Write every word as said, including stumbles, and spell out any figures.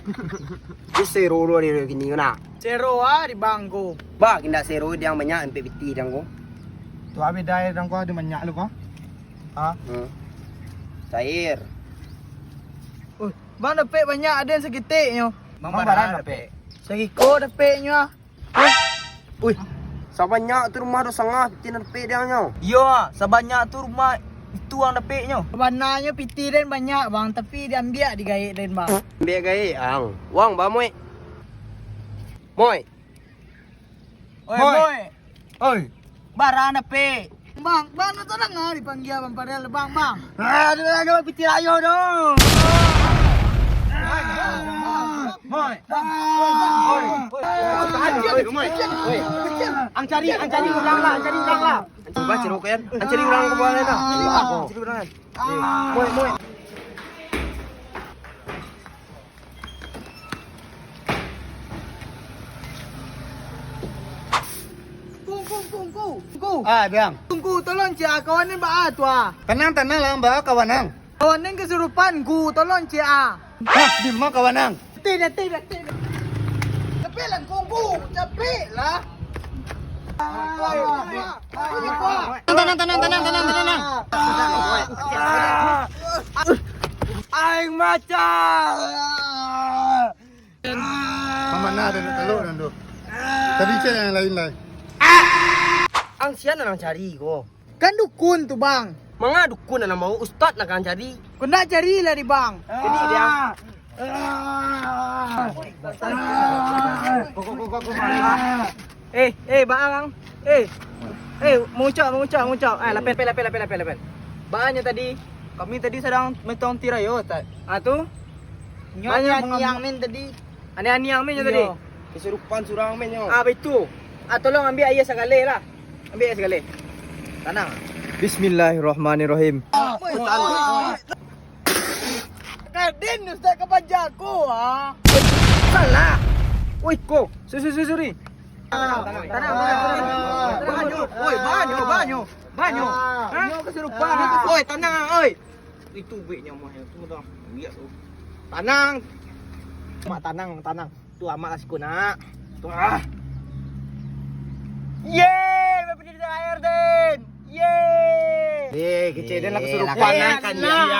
Di sero lo di kini ko nah. Sero ah di bangko. Ba, indak sero diang banyak ampek piti diang ko. Tu abih dai diang ko ado banyak lo ko. Ha? Hmm. Cair. Oh, bang dapek banyak aden sakitik nyo. Bang, bara dapek? Sagiko dapek nyo ah. Uih, sabanyak tu rumah do sangah piti nan dapek diang nyo. Iyo, sabanyak tu rumah itu ang dapek nyo. Sabananyo piti den banyak, bang, tapi diambiak di gaek den, bang. Ambiak gaek ang. Wang ba, Moi. Moi. Oi, Moi. Moi. Oi. Bara dapek? Bang, bang, nak tanang ah, dipanggia Bang Farel, bang, bang. Ah, aduh, aduh, piti ayo dong. Moi. Moi. Moi. Ang cari, ang cari urang lah, ang cari urang lah. Cuba cari urang kan. Ang cari urang ka bawah lah. Ang cari urang kan. Moi, Moi. Kung, kung, kung, kung, kung. Ah, biang. Kung, kung, tolong ciek ah, kawan ni baa tu ah. Tanang, tanang lah, baa kawan ang. Kawan ni kasurupan, kung, tolong ciek ah. Hah, di ma kawan ang? Teh dah, teh dah, teh dah. Capek lah, kung, kung, capek lah. Tanang, tanang, tanang, tanang, tanang, tanang. Aing macam. Pamanah dah nak telok dah tu. Tadi cek yang lain lai. Ang sia nan ang cari ko. Kan dukun tu, bang. Manga dukun nan mau, ustaz nan ang cari. Ko ndak cari lah di bang. Jadi dia. Kok, kok, kok, kok, kok, mana? Eh, eh, baa ang. Eh. Eh, mangucap, mangucap, mangucap. Ah, lapeh, lapeh, lapeh, lapeh, lapeh. Baanyo tadi, kami tadi sadang main tong tirayo, Ustaz. Ah, tu? Nyo banyak aniang main tadi. Aniang-aniang main nyo tadi? Iyo. Kasurupan surang main nyo. Ah, baitu. Ah, tolong ambiak aia sagaleh lah. Ambiak aia sagaleh. Tanang. Bismillahirrahmanirrahim. Kadin Ustaz ka paja ko, ah. Salah. Oi, ko. Sorry, sorry, sorry. Tanang, tanang, tanang, tanang. Banyo, oi, banyo, banyo, banyo. Ah, ha? Nyo kasurupan. Oi, tanang, oi. Itu buiknyo mah tu dah. Lihat tu. Tanang. Mak tanang, tanang. Tu amak lah siku nak. Tu ah. Yeay, bapindah di air, Den. Yeay. Eh, kecil Den lah kasurupan. Lah, kan, lah.